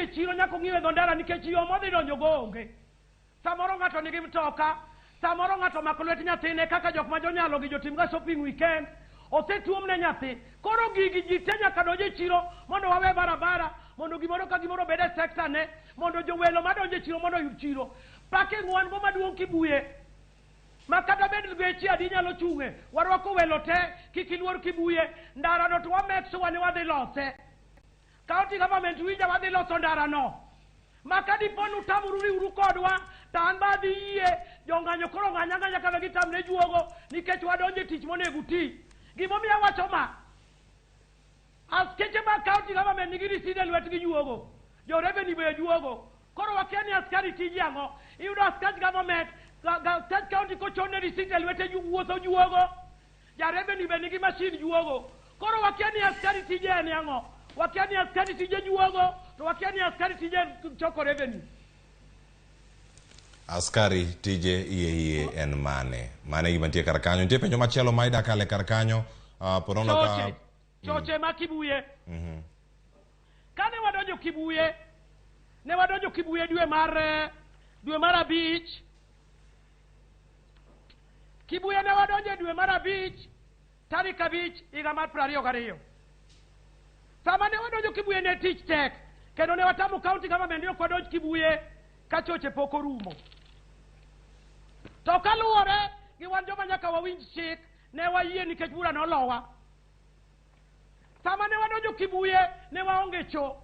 e chiro nyaka ong'iew e dho ndara nikech yo modhi donjogo onge. Samoro ng'ato nigi mtoka, samoro ng'ato omako lwet nyathine kaka jok ma jonyalo gi jotimga shopping weekend, osetuom ne nyathi. Koro gigi ji te nyaka donj e chiro mondo wawe barabara, mondo gimoro ka gimoro obed e sector ne, mondo jowelo madonjo e chiro mondo oyud chiro. Parking wan go maduong' Kibuye, ma kata bed geche adi nyalo chung'e, warwako welo te, kik iluor Kibuye. Ndara no to wa make sure ni wadhi lose. County government winja wadhi loso ndara no. Ma ka dipo ni utamuru riwru kodwa, to an be adhi yie jong'anyo koro ng'any ang'anya kata gitamre juogo nikech wadonjo e tich monego uti. Gimomiyo awacho ma, askeche mag county government nigi receipt e lwetgi juogo, jo revenue be juogo. Koro wakia ni askari tiji ang'o. Iyudo askach government, askach county kochone receipt e lwete wuotho juogo. Ja revenue be nigi machine juogo. Koro wakia ni askari tije en ang'o. Wakia ni askari tije juogo, to wakia ni askari tije en choko revenue. Askari tije iye iye en mane? Mane gima nitie kar kanyo. Nitie penjo machielo ma ida kale kar kanyo. Ponono ka Choche, choche ma Kibuye. Kane wadonjo Kibuye, ne wadonjo Kibuye dwe mar 5. Kibuye ne wadonjo e dwe mar 5, tarik 5 higa mar 22. Sama ne wadonjo Kibuye ne tich tek, kendo ne watamo county government ni ok wadonj Kibuye ka choche pok orumo. To kaluwore gi wan joma nyaka wawinj chik, ne wayie nikech bura nolowa. Sama ne wadonjo Kibuye ne waonge cho.